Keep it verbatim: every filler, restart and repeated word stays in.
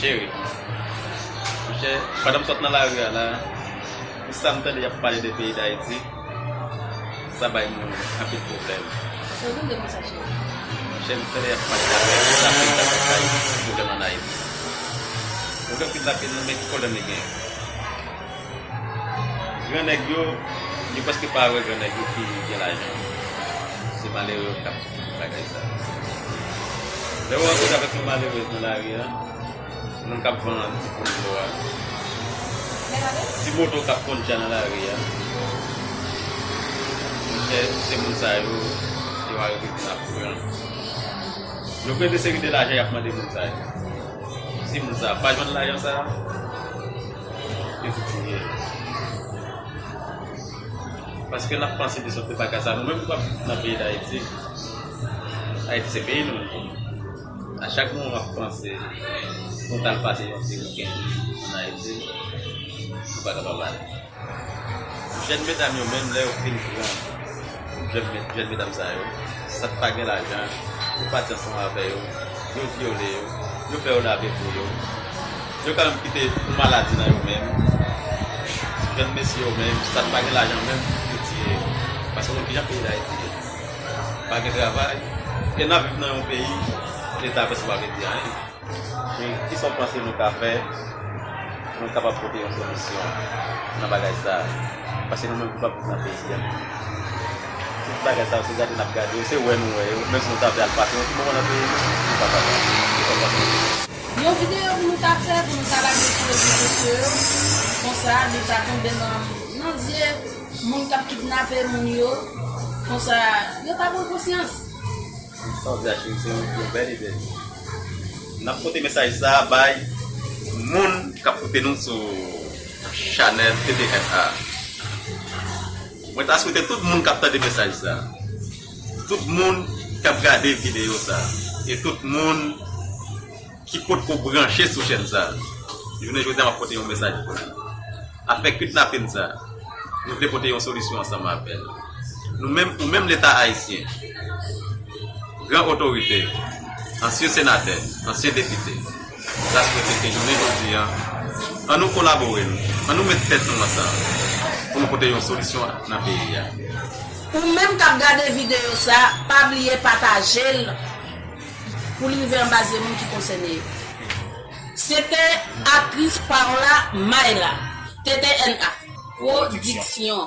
Cheri, monchè, pandan m sot nan lari a la, pou sa m tande y ap pale de peyi Dayiti, sa bay moun anpil pwoblèm. Monchè, m tande y ap pale de afè kidnapin, sa k bay pwoblèm ann Ayiti. Pwoblèm kidnapin nan, men ki pwoblèm li gen? Gran nèg yo, yo prèske pa wè gran nèg yo ki gen lajan. Se malere yo k ap soufri pou bagay sa. Lè w rankontre avèk yon malerèz nan lari a, moun k ap vann ti fon dlo a, ti moto k ap konn dja nan lari a, monchè, se moun sa yo, yo arive vin ap pran. Yo gen de seri de lajan y ap mande moun sa yo. Si moun sa pa jwenn lajan sa, yo tou tiye. Paske n ap panse de sòt de bagay sa, nou menm nou p ap viv nan peyi Dayiti. Ayiti se peyi nou. A chak moman w ap panse pou w t al pase yon ti wikenn ann Ayiti, ou pa kapab ale. Jèn medam yo menm, lè yo fin pran jèn, jèn medam sa yo, sa k pa gen lajan, yo pati ansanm avè yo, yo vyole yo, yo fè yo lave po yo. Yo ka menm kite yon maladi nan yo menm. Jèn mesye yo menm, sa k pa gen lajan menm, yo tiye yo. Paske nou konn kijan peyi Dayiti ye. Pa gen travay. E n ap viv nan yon peyi, Leta prèske pa vle di anyen. Men kisa w panse nou ka fè pou nou kapab pote yon solisyon nan bagay sa a? Paske nou menm nou p ap viv nan peyi a. Tout bagay sa yo, se gade n ap gade yo, se wè nou wè yo. Menm si nou ta vle al pase yon ti moman nan peyi nou, nou pa kapab. Kisa w panse? Yon videyo pou nou ta fè, pou nou ta lage sou rezo sosyo yo. Konsa, li ta tonbe nan, nan zye moun k ap kidnape moun yo. Konsa, yo ta pran konsyans. Sa w di a, cheri, se yon, yon bèl ide. N ap pote mesaj sa a bay moun k ap koute nou sou chanèl T T N A. Mwen ta swete tout moun k ap tande mesaj sa a, tout moun k ap gade videyo sa a, e tout moun ki potko branche sou chèn sa a, jounen jodi a m ap pote yon mesaj pou nou. Afè kidnapin sa a, nou vle pote yon solisyon ansanm avè l. Nou menm, ou menm Leta ayisyen, gran otorite, ansyen senatè, ansyen depite, la swete ke jounen jodi a, an nou kolabore nou, an nou met tèt nou ansanm pou nou pote yon solisyon nan peyi a. Ou menm k ap gade videyo sa, pa bliye pataje l pou li rive anba zye moun ki konsène yo. Se te aktris Paola Mayla, T T N A, pwodiksyon.